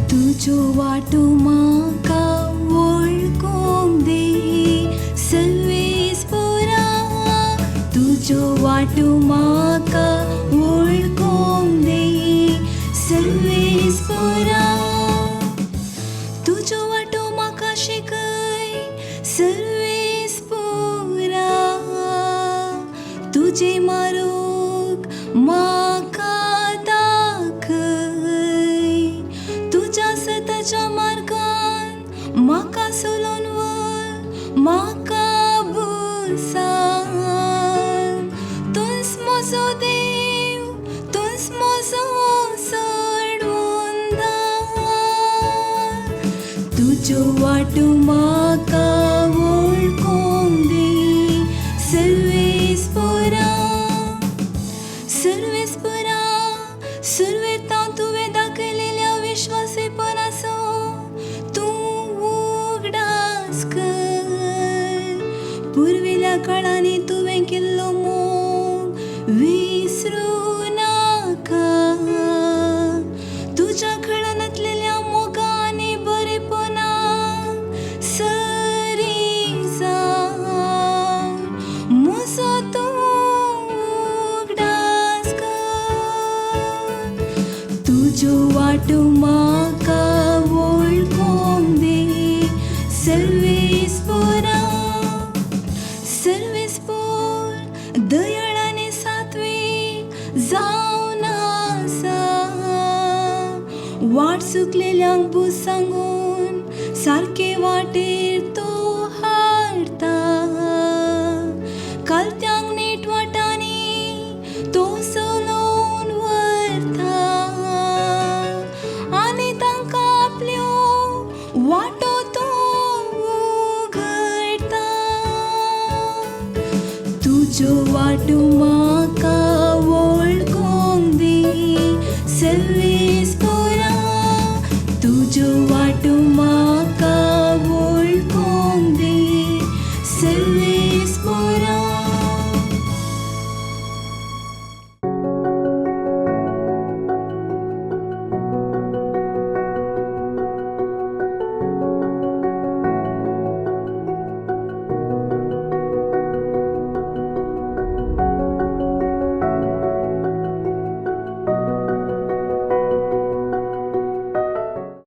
तुज्यो वाटो म्हाका वळखूंक दी सर्वेस्पोरा, तुज्यो वाटो म्हाका वळखूंक दी सर्वेस्पोरा. तुज्यो वाटो म्हाका शिकय सर्वेस्पोरा, तुजें मारूक म्हाका दाखय. तुज्या सताच्या मार्गान म्हाका सोलोवन व्हर, म्हाका बुसान. तूंच म्हजो देव, तूंच म्हजो सोडवंदार. तुज्यो वाटो म्हाका वळखूंक दी सर्वेस्पोरा. सर्वेस्पोरा, सुरवेतां तुवें दाखयलेल्या विश्वासेपणाचो तूं उगडास कर. पुर्विल्ल्या काळांनी तुवें केल्लो मोग विसरूं नाका. तुज्या खळनातलेल्या मोगा आनी बरेपणाक सरी जावन म्हजो तूं उगडास कर. तुज्यो वाटो म्हाका वळखूंक दी सर्वेस्पोरा. सर्वेस्पोर दयाळ आनी सात्वीक जावन आसा. वाट चुकलेल्यांक बूज सांगून सारके वाटेर तो हाडटा. कालत्यांक नीट वाटांनी तो चलोवन व्हरता आनी तांकां आपल्यो वाटो तो उगडटा. तुज्यो वाटो